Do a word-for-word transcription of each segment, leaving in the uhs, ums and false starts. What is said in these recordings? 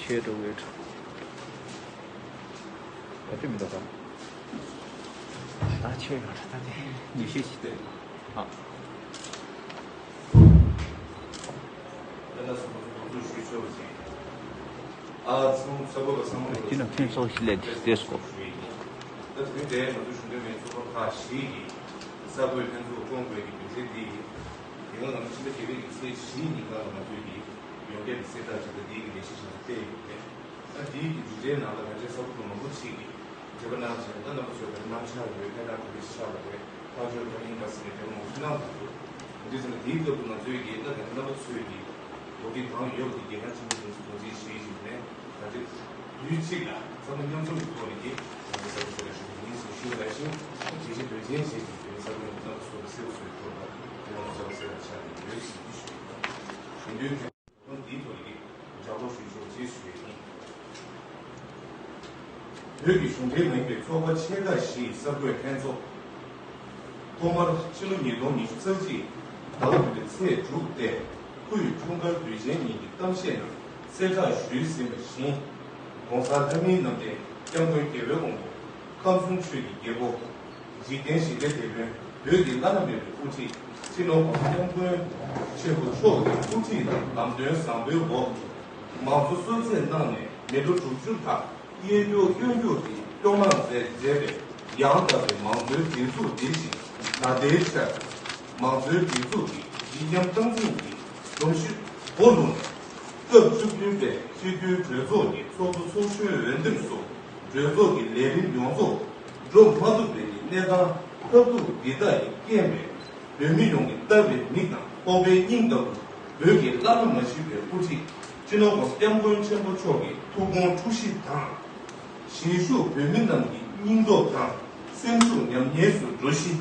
ཆོས་འགྲོ་དགོས་འགྲོ། ག་དུས་མི་འདུག་གམ། ད་ཆོས་ཡོད་འགྲོ་ད་དེ་ཉི་ཤུ་ཞིག་ལྟོས། ཨ། ཁྱེད་རྣམས་ཕུན་ཚོགས་ཤིག་ལས་དེ་ལྟོས་སོ། ད་དུས་དེ་ང་ཚོ་གཞོན་ནུ་མའི་ཚོགས་པ་ཁག་བཞི་ཡིས་གསར་འགོད་ལྷན་ཚོགས་སྐོང་དགོས་ཀྱི་དུས་ཚོད་འདི་ཡིན། དེ་སྔ་ང་ཚོ་ཕྱི་ཟླ་བརྒྱད་པའི་གི་ཚེས་བཞིའི་ཉིན་ཀ་ལ་ང་ཚོས་ཀྱི་ཡོངས་ཁྱབ་ཀྱི་གསལ་བསྒྲགས་ཅིག་དང་འདི་གི་ལས་གཞི་ཞིག་སྤེལ་ཡོད་པས། ད་འདིའི་གི་མཇུག་འབྲས་ནང་ལ་ང་ཚོའི་གསར་འགོད་པ་མང་པོ་ཞིག་གིས་འབྲེལ་བ་གནང་བྱས་ན། ད་རྣམ་པ་ཚོས་ད་རེས་གནང་འཆར་ཡོད། ཕན་ཐོགས་ག་འདྲ་ཞིག་ཆགས་པ་རེད། ཐག་གཅོད་ག་རེ་ཡིན་པ་ཟེར་ནས་འབྲེལ་བ་མང་པོ་ཞིག་གནང་འདུག་འདི་ཟེར་ན་འདིའི་སྐབས་སུ་ང་ཚོས་ཀྱི་ད་ད་རྣམ་པ་ཚོས་ཀྱི་འགོ་ཁྲིད་དང་ཡོད་པའི་རྒྱལ་ཁང་ཆེན་པོ་དེ་ཚོ་གོ་སྒྲིག་བྱེད་བཞིན་ནས། ད་ཆ་དུས་གཅིག་ལ་ཚང་མ་མཉམ་འཛོམས་ཀྱི་ཐོག་ནས་ཀྱི་ང་ཚོ་གསར་འགོད་ཞུ་རྒྱུ་ཡིན་ཟེར་ཞུས་པ་ནང་བཞིན། དེ་བཞིན་དོན་ཆེན་བྱེད་ཀྱི་དོན་གསར་འགོད་རྣམ་པ་ཚོ་གསལ་པོ་བཟོས་ཐུབ་པ་དེ་ང་ཚོ་གསལ་པོ་གསལ་པོ་ཆགས་ནས་ཡོད་ཟེར་ཞུ་ཡོད། དེ་དུས་དེ་དོན་འདིའི་ཐོག་ནས་ཀྱི་ལྗགས་ཀློག་ཞུ་ཆོག་ཅེས་ཞུ་ཡས་ཡིན། བོད་ཀྱི་གཞུང་འབྲེལ་མ་ཡིན་པའི་ཚོགས་པ་ཆེ་ཁག་བཞིའི་གསར་འགོད་ལྷན་ཚོགས། ཐོག་མར་ཕྱི་ལོ་ཉིས་སྟོང་ཉི་ཤུ་རྩ་གཅིག་ཟླ་བ་བདུན་པའི་ཚེས་དྲུག་སྟེ། སྐུ་ཡི་འཁྲུངས་སྐར་དུས་ཆེན་ཉིན་གྱི་གཏམ་བཤད་ནང་གསལ་བསྒྲགས་ཞུས་ཟིན་པ་བཞིན། ༸གོང་ས་ལྷ་མིའི་རྣམ་འདྲེན་སྐྱབས་མགོན་རྒྱལ་བའི་དབང་པོ་ཁམས་གསུམ་ཆོས་ཀྱི་རྒྱལ་པོ། འཇིག་རྟེན་ཞི་བདེའི་དེད་དཔོན། བོད་ཀྱི་བླ་ན་མེད་པའི་དབུ་ཁྲིད་སྤྱི་ནོར་༸གོང་ས་༸སྐྱབས་མགོན་ཆེན་པོ་མཆོག་གི་དབུ་ཁྲིད་དང་ལམ་སྟོན་བཟང་པོའི་འོག་མང་གཙོ་སྲོལ་འཛིན་གནང་ནས་མི་ལོ་དྲུག་ཅུ་ལྷག་གཡས་བསྐྱོད་གཡོན་བསྐྱོད་ཀྱིས་སྐྱོང་གནང་མཛད་མཛད་པའི་ཡང་དག་པའི་མང་གཙོའི་སྒྲིག་འཛུགས་འདི་བཞིན་ད་ལྟའི་ཆར་མང་གཙོའི་སྒྲིག་འཛུགས་ཀྱི་སྤྱི་ཁྱབ་སྟངས་འཛིན་གྱི་སྒྲོམ་གཞི་སྒོ་ལུགས་ནས། སྐབས་བཅུ་བདུན་པའི་སྤྱི་འཐུས་གྲོས་ཚོགས་ཀྱི་ཚོགས་གཙོ་ཚོགས་གཞོན་འོས་འདེམས་སོགས་གྲོས་ཚོགས་ཀྱི་ལས་རིམ་ཡོངས་རྫོགས་འགྲོ་མ་ཐུབ་པའི་གནས་སྟངས་ཐབས་སྡུག་འདི་དག་གིས་རྐྱེན་པས། བོད་མི་ཡོངས་ཀྱི་ལྟ་བའི་མིག་དང་ཕོག་པའི་སྙིང་ལྟ་བུ་བོད་ཀྱི་བླ་ན་མ་མཆིས་པའི་དབུ་ཁྲིད་སྤྱི་ནོར་༸གོང་ས་༸སྐྱབས་མགོན་ཆེན་པོ་མཆོག་གི་ཐུགས་དགོངས་འཁྲུག་གཞི་དང་། གཞིས་བཞུགས་བོད་མི་རྣམས་ཀྱི་སྙིང་སྟོབས་དང་སེམས་ཤུགས་ཉམས་ཉེས་སུ་འགྲོ་གཞི།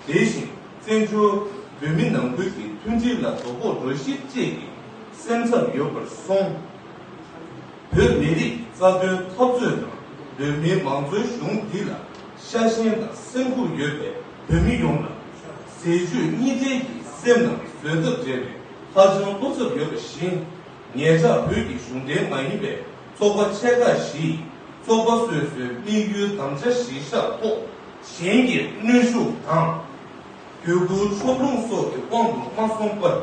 དེ་བཞིན་བཙན་བྱོལ་བོད་མི་ནང་ཁུལ་གྱི་མཐུན་སྒྲིལ་ལ་དོ་ཕོག་འགྲོ་གཞི་བཅས་ཀྱི་སེམས་འཚབ་ཡོད་པར་སོང་། བོད་མི་རིགས་རྩ་དོན་འཐབ་རྩོད་དང་བོད་མིའི་མང་གཙོའི་གཞུང་འདི་ལ་ཤ་ཞེན་དང་སེམས་ཁུར་ཡོད་པའི་བོད་མི་ཡོངས་ལ་ཟས་བཅུད་གཉིས་འབྲེལ་གྱི་སེམས་ནང་བཟོད་ཐབས་བྲལ་བའི་ཧ་ཅང་བློ་འཚབ་ཡོད་པ་བཞིན། ངེད་ཅག་བོད་ཀྱི་གཞུང་འབྲེལ་མ་ཡིན་པའི་ཚོགས་པ་ཆེ་ཁག་བཞིས་ཚོགས་པ་སོ་སོའི་དམིགས་ཡུལ་དམ་བཅའ་གཞིར་བཞག་ཐོག་གཞན་གྱི་གནོན་ཤུགས་དང་། གུས་བཀུར་ཕྱོགས་ལྷུང་སོགས་ཀྱི་དབང་དུ་མ་སོང་བར་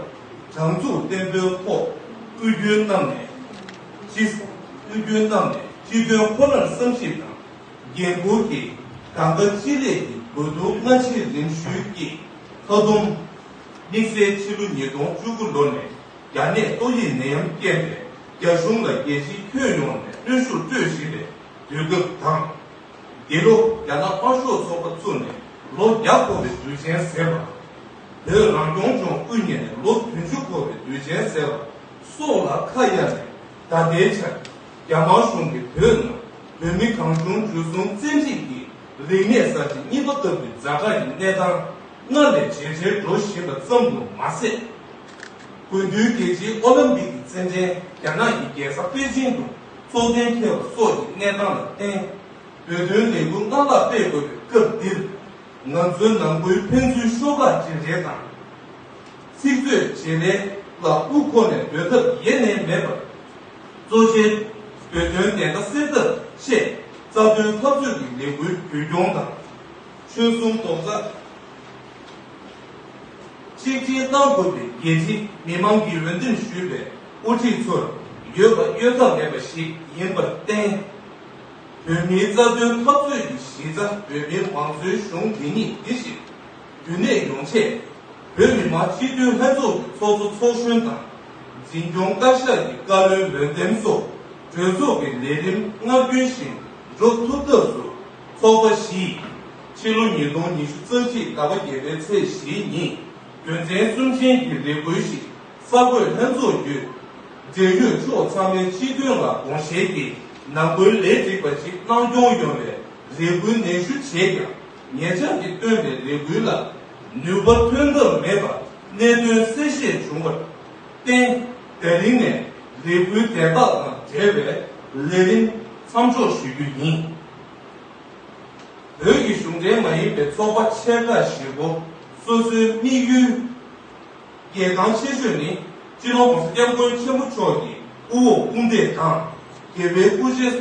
དྲང་ཚུགས་བརྟན་པོའི་ཐོག་དབུས་རྒྱུན་རྣམས་ནས་སྤྱི་དབུས་རྒྱུན་རྣམས་ནས་སྤྱི་དོན་ཁོ་ནར་བསམ་ཞིབ་དང་། འགན་འཁུར་གྱིས་གང་དགའ་ཅི་ལེགས་ཀྱི་དགོས་འདུན་སྔ་ཕྱི་རིམ་ཞུས་ཀྱིས་མཐའ་སྡོམ། དམིགས་བསལ་ཕྱི་ལོ་ཉིས་སྟོང་བཅུ་དགུ་ལོ་ནས་རྒྱ་ནད་ཏོག་དབྱིབས་ནད་ཡམས་རྐྱེན་པས་རྒྱ་གཞུང་ལ་རྒྱལ་སྤྱིའི་ཁྱོན་ཡོངས་ནས་གནོན་ཤུགས་སྤྲོད་བཞིན་པའི་དུས་སྐབས་དང་། འདི་ལོ་རྒྱ་ནག་དམར་ཤོག་ཚོགས་པ་བཙུགས་ནས་ལོ་བརྒྱ་འཁོར་བའི་དུས་ཆེན་ཟེར་བ། བོད་རང་སྐྱོང་ལྗོངས་དབུ་བརྙེས་ནས་ལོ་བདུན་ཅུ་འཁོར་བའི་དུས་ཆེན་ཟེར་བ་སོགས་ལ་ཁ་གཡར་ནས། ད་ལྟའི་ཆར་རྒྱ་དམར་གཞུང་གིས་བོད་ནང་བོད་མི་གང་བྱུང་འཇུ་བཟུང་བཙན་ཁྲིད་ཀྱིས་རིག་གནས་གསར་བརྗེ་གཉིས་པ་ལྟ་བུའི་ཛ་དྲག་གི་གནས་སྟངས་སྔར་ལས་ཇེ་ཆེར་འགྲོ་བཞིན་པ་ཙམ་དུ་མ་ཟད། དགུན་དུས་རྒྱལ་སྤྱིའི་ཨོ་ལིམ་པིག་གི་རྩེད་འགྲན་རྒྱ་ནག་གི་རྒྱལ་ས་པེ་ཅིང་དུ་འཚོགས་གཏན་འཁེལ་བ་སོགས་ཀྱི་གནས་སྟངས་ལ་བརྟེན། བོད་དོན་ལས་འགུལ་སྔར་ལྷག་སྤེལ་དགོས་པའི་སྐབས་འདིར། ང་ཚོའི་ནང་ཁུལ་ཕན་ཚུན་ཤོག་ཁག་སྒྲིལ་འགྲན་དང་། ཚིག་མཛོད་བརྗེ་ལེན་ལ་དབུ་འཁོར་ནས་སྡོད་ཐབས་ཡེ་ནས་མེད་པར། གཙོ་ཆེར་བོད་དོན་བདེན་མཐའ་གསལ་ཐབས་ཆེད་རྩ་དོན་འཐབ་རྩོད་ཀྱི་ལས་འགུལ་རྒྱུན་འཁྱོངས་དང་། ཆོལ་གསུམ་རྡོག་རྩ་གཅིག་སྒྲིལ་གནང་དགོས་པའི་རྒྱལ་སྤྱིའི་མི་མང་གིས་འོས་འདེམས་ཞུས་པའི་དབུ་ཁྲིད་ཚོར་འོས་པ་གཡོལ་ཐབས་མེད་པ་ཞིག་ཡིན་པར་བརྟེན། བོད་མིའི་རྩ་དོན་འཐབ་རྩོད་ཀྱི་གཞི་རྩ་བོད་མིའི་མང་གཙོའི་གཞུང་འདི་ཉིད་འདི་ཞིག་རྒྱུན་གནས་ཡོང་ཆེད། བོད་མི་མང་སྤྱི་འཐུས་ལྷན་ཚོགས་ཀྱི་ཚོགས་གཙོ་ཚོགས་གཞོན་དང་། འཛིན་སྐྱོང་བཀའ་ཤག་གི་བཀའ་བློན་འོས་འདེམས་སོགས་གྲོས་ཚོགས་ཀྱི་ལས་རིམ་སྔར་རྒྱུན་བཞིན་འགྲོ་ཐུབ་ཐབས་སུ། ཚོགས་པ་བཞིས་ཕྱི་ལོ་ཉིས་སྟོང་ཉི་ཤུ་རྩ་གཅིག་ཟླ་བ་བརྒྱད་པའི་ཚེས་བཞིའི་ཉིན་དོན་ཚན་གསུམ་ཅན་གྱི་རེ་སྐུལ་ཞིག་གསར་འགོད་ལྷན་ཚོགས་བརྒྱུད། འབྲེལ་ཡོད་ཕྱོགས་ཚང་མའི་སྤྱི་མཐུན་ལ་དགོངས་བཞེས་ཀྱིས་ནང་ཁུལ་ལས་འགྲིག་པ་ཞིག་གནང་སྐྱོང་ཡོང་བའི་རེ་སྐུལ་ནན་ཞུ་བྱས་ཀྱང་། ཉེ་ཆར་གྱི་བཏོན་པའི་རེ་སྐུལ་ལ་ནུས་པ་ཐོན་ཐབས་མེད་པར་གནད་དོན་གསལ་བཤད་བྱུང་བར་བརྟེན། ད་རིང་ནས་རེ་སྐུལ་དེ་དག་དང་འབྲེལ་བའི་ལས་རིམ་མཚམས་འཇོག་ཞུ་རྒྱུ་ཡིན། བོད་ཀྱི་གཞུང་འབྲེལ་མ་ཡིན་པའི་ཚོགས་པ་ཆེ་ཁག་བཞི་པོ་སོ་སོའི་དམིགས་ཡུལ། གལ་འགངས་ཆེ་ཤོས་ནི་སྤྱི་ནོར་༸གོང་ས་༸སྐྱབས་མགོན་ཆེན་པོ་མཆོག་གི་དབུ་འོག་སྐུ་འདས་དང་ དགེ་བའི་སྐུ་བཞེངས་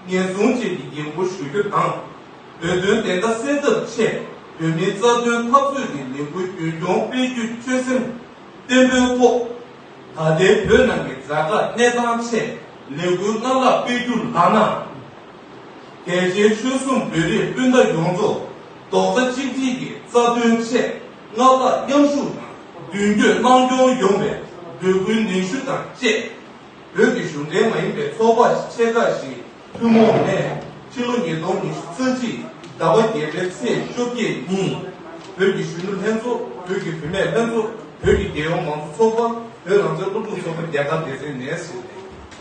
ཉེན་སྲུང་བཅས་ཀྱི་འགན་འཁུར་ཞུ་རྒྱུ་དང་། བོད་དོན་བདེན་མཐའ་གསལ་ཐབས་ཆེད་བོད་མིའི་རྩ་དོན་འཐབ་རྩོད་ཀྱི་ལས་འགུལ་རྒྱུན་སྐྱོང་སྤེལ་རྒྱུའི་ཆོད་སེམས་བརྟན་པོའི་ཐོག་ད་ལྟའི་བོད་ནང་གི་དགྲ་དགའ་གནས་སྟངས་ཆེད་ལས་འགུལ་སྣ་ཁ་སྤེལ་རྒྱུ་ལགས་ན། རྒྱལ་ཆེན་ཆོལ་གསུམ་བོད་རིགས་སྤུན་ཟླ་ཡོངས་རྫོགས་རྡོག་རྩ་གཅིག་སྒྲིལ་གྱིས་རྩ་དོན་ཆེད་མངའ་བདག་མཉམ་ཞུགས་དང་མདུན་སྐྱོད་གནང་སྐྱོང་ཡོང་བའི་འབོད་སྐུལ་ནན་ཞུ་དང་བཅས། བོད་ཀྱི་གཞུང་འབྲེལ་མ་ཡིན་པའི་ཚོགས་པ་ཆེ་ཁག་ཞིག་ཐུན་མོང་ནས་ཕྱི་ལོ་ཉིས་སྟོང་ཉི་ཤུ་རྩ་གཅིག་ཟླ་བ་བརྒྱད་པའི་ཚེས་བཅོ་བརྒྱད་ཉིན་བོད་ཀྱི་གཞོན་ནུ་ལྷན་ཚོགས། བོད་ཀྱི་བུད་མེད་ལྷན་ཚོགས། བོད་ཀྱི་རྒྱལ་ཡོངས་མང་གཙོ་ཚོགས་པ། བོད་རང་བཙན་སློབ་ཕྲུག་ཚོགས་པ་རྒྱལ་དར་སྡེ་ཚན་ནས་ཟེར་ཏེ།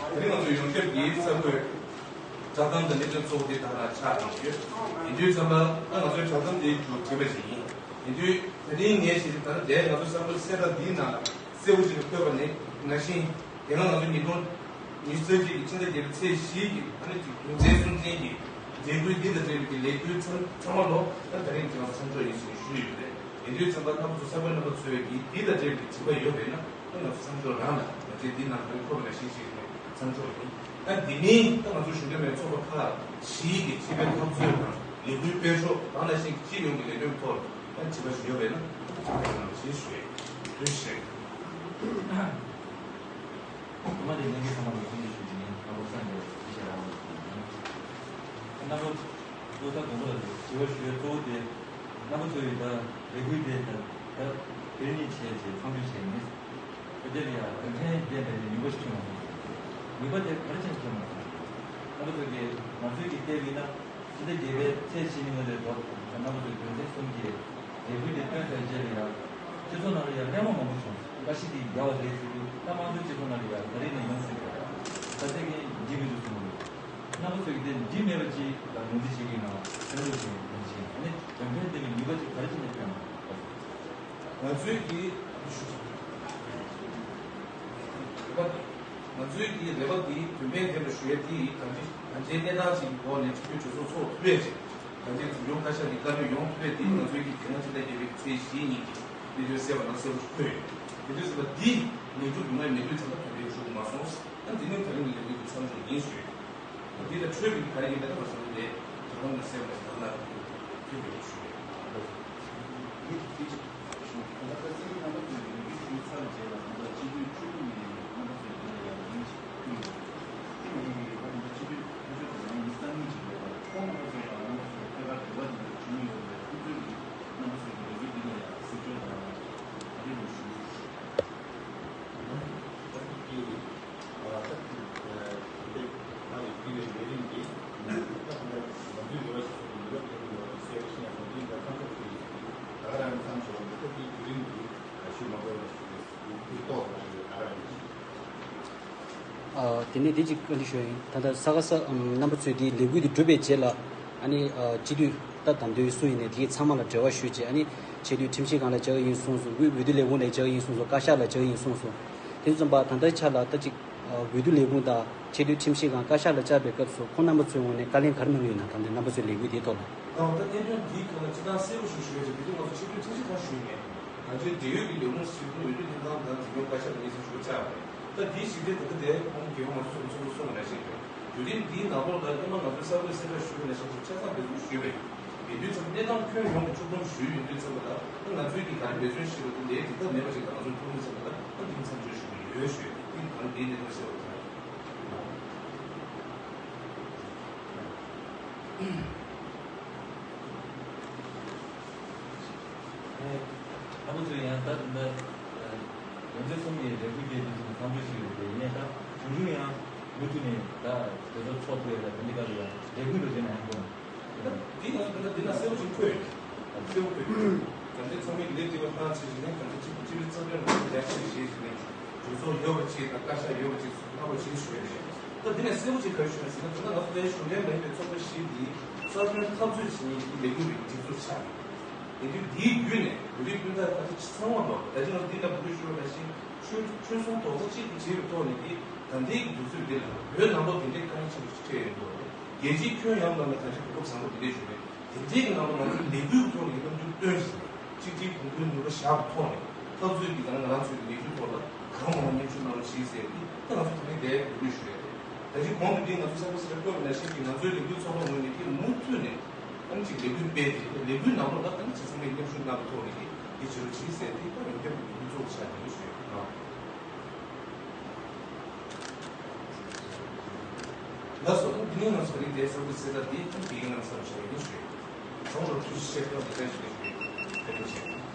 དེ་རིང་ང་ཚོ་ཡོངས་ཁྱབ་ཀྱི་གསར་འགོད་བསྒྲགས་གཏམ་དང་གནད་དོན་གཙོ་བོ་དེ་དག་ལ་ཆགས་བསྡད་ཡོད། ཡིན་དུས་ཙམ་པ་ད་ང་ཚོའི་བསྒྲགས་གཏམ་དེ་མཇུག་སྒྲིལ་བ་ཞིག་ཡིན། ཡིན་དུས་དེ་རིང་ངས་ཞུ་རྒྱུ་ད་ལྟ་དེ་ང་ཚོ་གསར་འགོད་གསལ་བསྒྲགས་འདིའི་ནང་གསལ་པོ་ཞིག་ལ་འཁོད་པ་ནི་ནང་བཞིན། དེ་སྔ་ང་ཚོ་ཉིས་སྟོང་ཉི་ཤུ་རྩ་གཅིག་གི་ཕྱི་ཟླ་བརྒྱད་པའི་ཚེས་བཞི་ཡི་ཨ་ནི་གི་དོན་ཚན་གསུམ་ཅན་གྱི་འབྲེལ་མགོན་འདི་དང་འབྲེལ་བའི་གི་ལས་འགུལ་ཚང་ཚང་མ་ལོ་ད་ད་རིང་ཁྱེད་རང་མཚམས་འཇོག་ཡིན་ཞེས་ཞུས་ཡོད་རེད། ཡིན་དུས་ཙམ་པ་རྣམ་པ་ཚོ་གསར་འགོད་རྣམ་པ་ཚོས་ཀྱིས་འདི་དང་འབྲེལ་བའི་དྲི་བ་ཡོད་པས་ན་ད་ང་ཚོ་མཚམས་འཇོག་རང་ལ་ང་ཚོས་འདི་ནང་ག་རེ་འཁོད་པ་ནང་བཞིན་ཞིག་མཚམས་འཇོག་ཡིན། ད་འདི་མིན་ད་ང་ཚོ་གཞོན་སྐྱེས་མའི་ཚོགས་པ་ཁག་བཞི་གི་སྤྱི་པའི་འཐབ་རྩོད་དང་ལས་འགུལ་སྤེལ་ཕྱོགས་དང་ནང་བཞིན་སྤྱི་ཡོངས་ཀྱི་ལས་དོན་ཐོག་ད་དྲི་བ་ཞིག་ཡོད་པས་ན་ཚང་མ་ལ་ཞེས་ཞུ་ཡས་དུས་ཞེས། ཐོག་མ་དེ་ལྷན་རྒྱས་ཚང་མ་ལ་ཐུགས་རྗེ་ཆེ་ཞུ་རྒྱུ་ཡིན། ང་ཚོ་སངས་རྒྱས་ཞེས་རང་ལ་ཞུ་རྒྱུ་ཡིན། རྣམ་པ་ཚོ་ད་དགོངས་པ་ལ་དྲི་བ་ཞུ་ཡ་གཙོ་བོ་དེ་རྣམ་པ་ཚོ་ཡི་ད་ལས་འགུལ་དེ་ད་ད་དེ་ནི་བྱས་རྗེས་མཚམས་འཇོག་བྱས་ཡིན། དེ་དེ་ལ་ཡ་དོན་ཕན་ལྡན་པའི་ནུས་པ་ཞིག་ཐོན་མ་སོང་། ནུས་པ་དེ་ག་རེ་བྱས་ནས་ཐོན་མ་སོང་། རྣམ་པ་ཚོ་གིས་ང་ཚོའི་གི་ལྟས་ཡིན་ན། ཕྱི་ཟླ་བརྒྱད་པའི་ཚེས་བཞི་ཉིན་ལ་རེད་འགྲོ། རྣམ་པ་ཚོས་དོན་ཚན་གསུམ་གྱི་ལས་འགུལ་དེ་བཏོན་ཚར་རྗེས་ལ་ཡང་སྤྱི་ཚོགས་ནང་ལ་ཡང་གླེང་མ་མང་པོ་བྱུང་། བཀྲ་ཤིས་དེ་ཡག་པ་རེད་ཟེར་དུས་ད་དམངས་གཙོའི་སྤྱི་ཚོགས་ནང་ལ་ཡང་ད་རེས་ནས་ཡོང་སྲིད་པ། ད་ལྟ་གི་འགྲིག་མི་འདུག་གསུངས་འདུག། རྣམ་པ་ཚོས་ཀྱིས་དེ་འགྲིག་མེད་པ་ཅིག་ལ་ངོས་འཛིན་བྱེད་ཀྱི་ཡིན་ནའང་སེམས་ཁྲལ་བྱེད་མཁན་ཞིག་ཡིན། ཨ་ནི་དོན་ཕན་ལྡན་པའི་ནུས་པ་ཅིག་ག་རེ་བྱས་ནས་ཐོན་ན། ང་ཚོའི་གི་ང་ཚོའི་གི་རེ་བ་འདི་དོན་ཕན་ལྡན་པ་ཞུ་ཡ་དེ་ཡིན། གང་ཅི་གང་ཅིའི་གནས་སྟངས་ཅིག་གི་འོག་ནས་སྤྱི་འཐུས་གྲོས་ཚོགས་ཚོགས་ཐུབ་ཡ་ཅིག། གང་ཅིའི་འཛིན་སྐྱོང་བཀའ་ཤག་གི་བཀའ་མོལ་ཡོང་ཐུབ་ཡ་དེ་ང་ཚོའི་གི་དེ་སྔ་ཕྱི་ཟླ་བརྒྱད་པའི་ཚེས་བཞིའི་ཉིན་གྱི་གནད་དོན་གསལ་བ་ནང་གསལ་པོ་ཞིག་འཁོད་ཡོད། དེ་དུས་ཙམ་པ་འདི་ལེགས་གྲུབ་ཡོང་ཡ་མེད་དུས་ཙམ་པ་དོན་ཕན་ཞུ་གི་མ་སོང་། ད་འདི་ནི་ད་རིང་གི་ལས་འགུལ་གྱི་མཚམས་འཇོག་ཡིན་ཞུ་ཡ་ཡིན། འདི་ལ་འཕྲོས་པའི་ག་རེ་ཡིན་པའི་ཐོག་ལ་བསམ་བློ་དེ་དོ་དམ་དང་སེམས་ལ་བདག་ལ་ཐུག་པའི་ཞུ་ཡོད། ཨ། དེ་ནས་དེ་གཅིག་བཀའ་འདྲི་ཞུ་ཡ་ཡིན། ད་ལྟ་ས་ག་ས་ཨམ་རྣམ་པ་ཚོས་དེའི་ལས་འགུལ་དེ་གྲུབ་པའི་རྗེས་ལ་ཨ་ནི་ཨ་སྤྱི་འཐུས་ད་བདམས་ཐོན་སུ་ཡིན་ནའི་དེའི་ཚང་མ་ལ་འབྲེལ་བ་ཞུས་རྗེས་ཨ་ནི་ཆེས་མཐོའི་ཁྲིམས་ཞིབ་ཁང་ལ་བཅར་གྱི་ཡིན་གསུངས་སོང་། དབུས་འོས་བསྡུ་ལས་ཁུངས་ལ་བཅར་གྱི་ཡིན་གསུངས་སོང་། བཀའ་ཤག་ལ་བཅར་གྱི་ཡིན་གསུངས་སོང་། དེ་ཚོ་ཙམ་པ་ད་ལྟའི་ཆ་ལ་ད་ཅིག་འོས་བསྡུ་ལས་ཁུངས་དང་ཆེས་མཐོའི་ཁྲིམས་ཞིབ་ཁང་བཀའ་ཤག་ལ་བཅར་བའི་སྐབས་སུ་ཁོང་རྣམ་པ་ཚོའི་ངོས་ནས་བཀའ་ལན་ག་རེ་གནང་གི་ཡོད་ན། ད་ལྟའི་རྣམ་པ་ཚོའི་ལས་འགུལ་དེའི་ཐོག་ལ། ད་ལྟ་གནད་དོན་འདིའི་སྐོར་ལ་སྤྱིར་བཏང་གསལ་པོ་ཞིག་ཞུ་ཡ་ཅིག་དེ་དུས་ང་ཚོ་ཆེས་མཐོའི་ཁྲིམས་ཞིབ་ཁང་ཞུས་ནས་ང་ཚོའི་འབྲེལ་ཡོད་ཀྱི་ལས་ཁུངས་ཞིག་ཏུ་འོས་བསྡུ་ལྷན་ཁང་དང་འཛིན་སྐྱོང་བཀའ་ཤག་ལ་སྙན་སེང་ཞུ་བ་བཅར་བ་རེད། ད་འདིའི་ཞིབ་ཕྲའི་ད་ལྟ་དེ་ཁོང་རྒྱལ་ཡོངས་མང་གཙོ་ཚོགས་པ་ཚོགས་པ་ནང་བཞིན་རེད། བརྒྱུད་རིམ་འདིའི་ནང་ལོགས་ལ་སྔོན་མ་ང་ཚོས་གསར་འགོད་གསལ་བསྒྲགས་ཞུས་པ་ནང་བཞིན་ཆ་ཚང་འབད་བརྩོན་ཞུས་པ་ཡིན། ཡིན་དུས་ཙམ་གནས་སྟངས་ཁྱོན་ཡོངས་ཀྱི་ཕྱོགས་བསྡོམས་ཞུས་ཡོང་དུས་ཙམ་པ་ལ་ད་ང་ཚོས་ཀྱིས་ག་རེ་འབད་བརྩོན་ཞུས་པ་དེ་ལས་དེ་ལྟར་མེད་པ་ཞིག་ལ་ང་ཚོས་མཐོང་དུས་ཙམ་པ་ལ་ད་འདི་མཚམས་འཇོག་ཞུ་གི་ཡོད་ཞུ་ཡ་དེ་གང་རེད་འདིའི་གནད་དོན་གསལ་བ་དང་། རྣམ་པ་ཚོས་ཡང་ད་ལྟ་དོན་ཚན་གསུམ་གྱི་ལས་འགུལ་སྤེལ་དུས་ཙམ་མཚམས་འཇོག་ཞུས་ཡོད་དེ་ཡིན་ཡང་ད་གཞུང་གཞུང་ཡང་མུ་མཐུད་ནས་ད་དེ་ཚོ་ཚོགས་ཐུབ་ཡ་ད་དེ་འདི་ག་ལ་ཡང་ལས་འགུལ་འགྲོ་བྱས་ན་ཡང་དགོས། འདི་ང་ཚོ་འདི་ན་གསལ་པོ་ཞིག་འཁོད་ཡོད། གསལ་པོ་འཁོད་ཡོད། ད་ལྟའི་ཚང་མས་ལས་དེ་བ་ལྷག་ཆེ་ཞིག་ནས་ད་ལྟ་གཅིག་གཅིག་རྩ་དོན་ལ་རྒྱ་ཆེ་ཞེས་ཞིག་ནས་གྲོས་ཚོགས་ཡོད་པ་ཅིག་དང་བཀའ་ཤག་ཡོད་པ་ཅིག་སུ་ལྷག་པ་ཞིག་ཞུ་ཡ་རེད། ད་འདི་ནས་གསལ་པོ་ཅིག་ག་རེ་ཞུ་ན་ཟེར་ན་ད་ལྟ་ང་ཚོ་དེ་གཞུང་འབྲེལ་མ་ཡིན་པའི་ཚོགས་པ་ཞིག་འདི་རྩ་དོན་འཐབ་རྩོད་བྱེད་མཁན་གྱི་ལས་འགུལ་བའི་སྒྲིག་འཛུགས་ཆགས་ཡོད། དེ་དུས་འདིའི་བརྒྱུད་ནས་བོད་རིགས་སྤུན་ཟླ་ཁ་ཤས་ཚང་མ་ལོ་ད་ཅི་ང་ཚོ་འདི་ལ་འབོད་སྐུལ་ཞུ་བ་ནང་བཞིན་ཆོལ་ཆོལ་གསུམ་རྡོག་རྩ་གཅིག་ཏུ་བྱས་པའི་ཐོག་ནས་འདི་ད་ལྟའི་གི་དུས་ཚོད་འདི་ལ་བོད་ནང་ལོགས་དེ་འདྲའི་དཀའ་ངལ་ཆེན་པོ་ཞིག་འཕྲད་ཡོད་འདུག་རྒྱལ་སྤྱིའི་ཁྱོན་ཡོངས་ལ་ནས་ད་ཅི་གོ་སྐབས་བཟང་པོ་འདི་འདྲས་བྱུང་བས། དེ་འདྲའི་གི་ནང་ལ་ང་ཚོས་ལས་འགུལ་གྱི་ཐོག་ནས་རྣམ་འགྱུར་སྟོན་བཞིན་གཅིག་སྒྲིལ་གོང་བུའི་ནུས་པ་བཞག་པའི་ཐོག་ནས་འཐབ་རྩོད་ཀྱི་ད་ང་རང་ཚོའི་ལས་འགུལ་ཐོག་ལ་གང་མང་མཉམ་ཞུགས་གནང་རོགས་གྱིས་ཟེར་ཏེ་ད་ང་ཚོ་དེ་རིང་འདིར་འབོད་སྐུལ་ཞུ་ཡ་རེད། ད་རེས་གོང་དུ་འདི་ང་ཚོ་གསར་པ་གསར་པ་བཀོད་པ་ནང་བཞིན་གྱི་ང་ཚོའི་ལས་འགུལ་ཚོགས་པ་ངོས་ནས་འདི་མུ་མཐུད་ནས་ཨ་ནི་ཅིག་ལས་འགུལ་སྤེལ་ཏེ་ལས་འགུལ་ནང་ལོགས་ལ་ཨ་ནི་ཅིག་ཚང་མས་མཉམ་ཞུགས་གནང་བའི་ཐོག་ནས་འདི་བྱེད་རོགས་བྱེད་ཟེར་ཏེ་ད་ཡོངས་ཁྱབ་ཀྱི་ལས་འགུལ་ཚོགས་ཆགས་ཡོད་ཞུ་ཡོད། ལགས་སོ། འདི་ནས་ང་ཚོ་རིགས་དེ་གསར་འགོད་གསལ་བསྒྲགས་འདི་ཐུགས་ཀྱི་ཡིན་ནམ་བསམ་བྱས་ཡིན་ཞུ། གྲོང་ལ་ཐུགས་རྗེ་ཆེ། ཐུགས་རྗེ་ཆེ།